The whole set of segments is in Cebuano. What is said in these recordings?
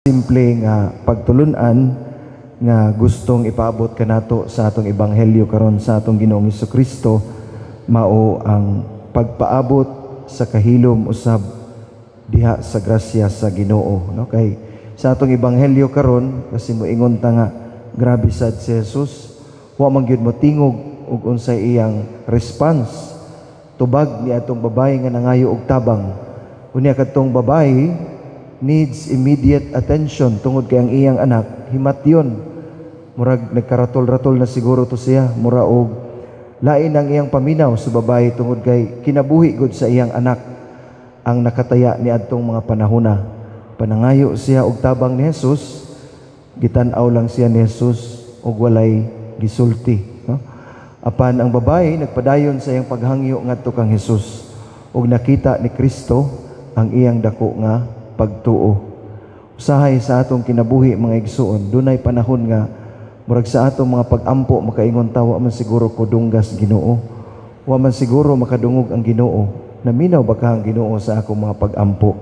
Simple nga pagtulunan nga gustong ipaabot kanato sa atong ebanghelyo karon sa atong Ginoong Kristo mao ang pagpaabot sa kahilom usab diha sa grasya sa Ginoo, no? Kay sa atong ebanghelyo karon kasi moingon ta nga grabe sad si Jesus, wa man gyud motingog og unsay iyang response, tubag ni atong babae nga nangayo og tabang. Unya kadtong babae needs immediate attention tungod kay ang iyang anak himatyon, murag nagkaratol-ratol na siguro to siya. Mura og lain ang iyang paminaw sa babae tungod kay kinabuhi gud sa iyang anak ang nakataya ni adtong mga panahona. Panangayo siya og tabang ni Jesus, gitan-aw lang siya ni Jesus og walay gisulti, no? Apan ang babae nagpadayon sa iyang paghangyo ngadto kang Jesus ug nakita ni Kristo ang iyang dako nga pagtuo. Usahay sa atong kinabuhi, mga igsuon, dunay panahon nga murag sa atong mga pag-ampo makaingon ta, "Wa man siguro ko dunggas Ginoo. Wa man siguro makadungog ang Ginoo. Naminaw ba ka ang Ginoo sa akong mga pag-ampo?"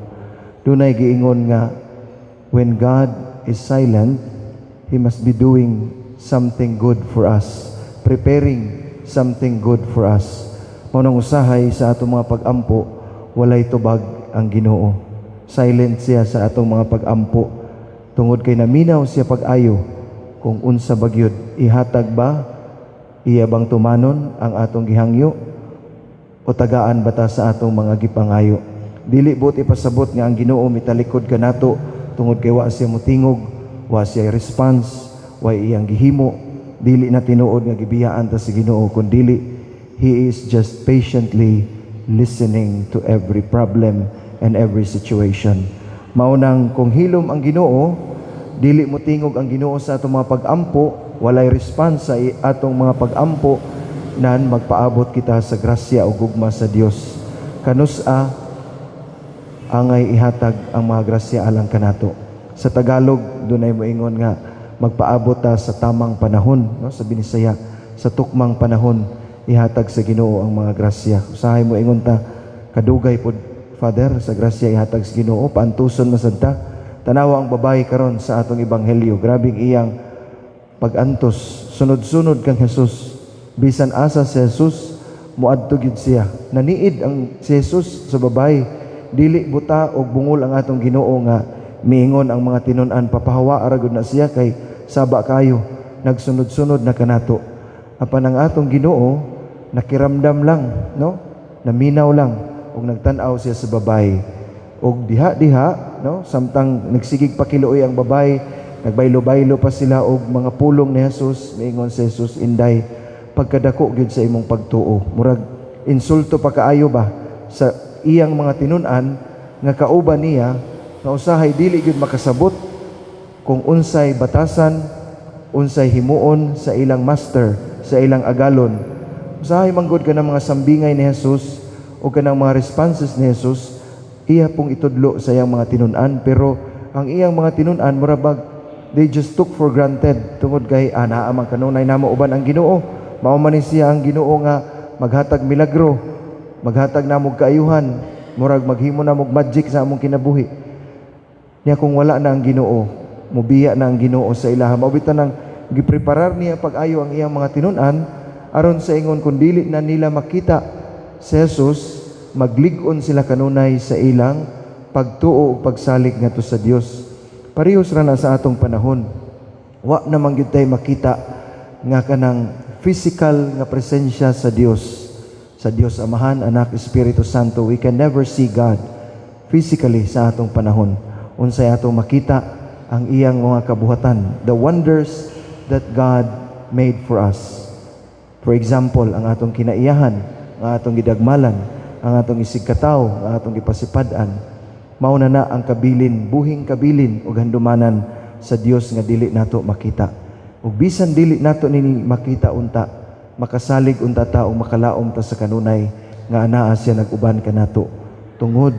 Dunay giingon nga when God is silent, He must be doing something good for us, preparing something good for us. Mao nang usahay sa atong mga pag-ampo, walay tubag ang Ginoo. Silent siya sa atong mga pag-ampo tungod kay naminaw siya pag-ayo kung unsa ba gyud, ihatag ba, iya bang tumanon ang atong gihangyo o tagaan ba ta sa atong mga gipangayo. Dili buot ipasabot nga ang Ginoo mitalikod kanato tungod kay wa siya motingog, wa siya response, wa iyang gihimo. Dili na tinuod nga gibiyaan ta sa Ginoo, kun dili He is just patiently listening to every problem and every situation. Mao nang kung hilom ang Ginoo, dili mo tingog ang Ginoo sa atong mga pag-ampo, walay response sa atong mga pag-ampo, nan magpaabot kita sa grasya o gugma sa Dios. Kanus-a angay ihatag ang mga grasya alang kanato. Sa Tagalog, dunay moingon nga magpaabot ta sa tamang panahon, no? Sa Binisaya, sa tukmang panahon ihatag sa Ginoo ang mga grasya. Usahay mo ingon ta, "Kadugay pod, Father, sa grasya ihatag sa Ginoo, paantuson man sad ta." Tanawa ang babae karon sa atong ebanghelyo, grabing iyang pag-antos, sunod-sunod kang Jesus. Bisan asa si Jesus, muadto gyud siya. Naniid ang si Jesus sa babae. Dili buta og bungol ang atong Ginoo nga miingon ang mga tinun-an, "Papahawa ra gud na siya kay saba kayo, nagsunod-sunod na kanato." Apan ang atong Ginoo nakiramdam lang, no? Naminaw lang ug nagtan-aw siya sa babae. Og diha-diha, no, samtang nagsigig pakiluoy ang babae, nagbaylo-baylo pa sila og mga pulong ni Jesus, miingon si Jesus, "Inday, pagkadako gyud sa imong pagtuo." Murag insulto pa kaayo ba sa iyang mga tinun-an nga kauban niya nga usahay dili gyud makasabot kung unsay batasan, unsay himuon sa ilang master, sa ilang agalon. Usahay manggod kanang mga sambingay ni Jesus o kanang mga responses ni Jesus, iya pong itudlo sa iyang mga tinun-an, pero ang iyang mga tinun-an mura bag they just took for granted tungod kay ana man kanunay namo uban ang Ginoo. Mao man ni siya ang Ginoo nga maghatag milagro, maghatag namo kaayuhan, murag maghimo na og magic sa among kinabuhi. Niya kung wala na ang Ginoo, mubiya na ang Ginoo sa ilaha. Mao bitaw nang gipreparar niya pag-ayo ang iyang mga tinun-an aron sa ingon kung dili na nila makita si Jesus, maglig-on sila kanunay sa ilang pagtuo ug pagsalig ngadto sa Dios. Parehas ra na sa atong panahon. Wa naman gyud tay makita nga kanang physical nga presensya sa Dios. Sa Dios Amahan, Anak, Espiritu Santo, we can never see God physically sa atong panahon. Unsay atong makita? Ang iyang mga kabuhatan, the wonders that God made for us. For example, ang atong kinaiyahan, ang atong gidagmalan, ang atong isigkatawo, ang atong gipasipad-an. Mao na na ang kabilin, buhing kabilin ug handumanan sa Dios nga dili nato makita. Ug bisan dili nato nini makita unta, makasalig unta ta ug makalaom ta sa kanunay nga anaa siya nag-uban kanato tungod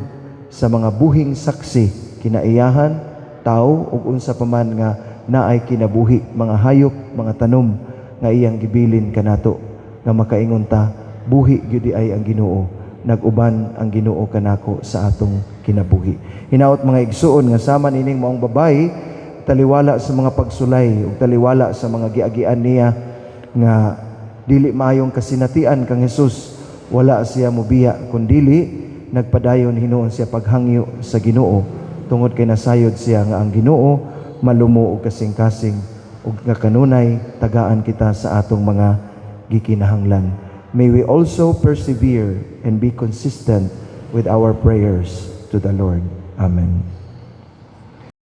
sa mga buhing saksi, kinaiyahan, tao ug unsa pa man nga naay kinabuhi, mga hayop, mga tanom nga iyang gibilin kanato nga makaingon ta, "Buhi gyud ay ang Ginoo." Nag-uban ang Ginoo kanako sa atong kinabuhi. Hinaot, mga igsuon, nga sama nining maong babayi, taliwala sa mga pagsulay ug taliwala sa mga giagian niya nga dili maayong kasinatian kang Hesus, wala siya mubiya kundili nagpadayon hinuon siya paghangyo sa Ginoo, tungod kay nasayod siya nga ang Ginoo malumo og kasing-kasing ug nga kanunay tagaan kita sa atong mga gikinahanglan. May we also persevere and be consistent with our prayers to the Lord. Amen.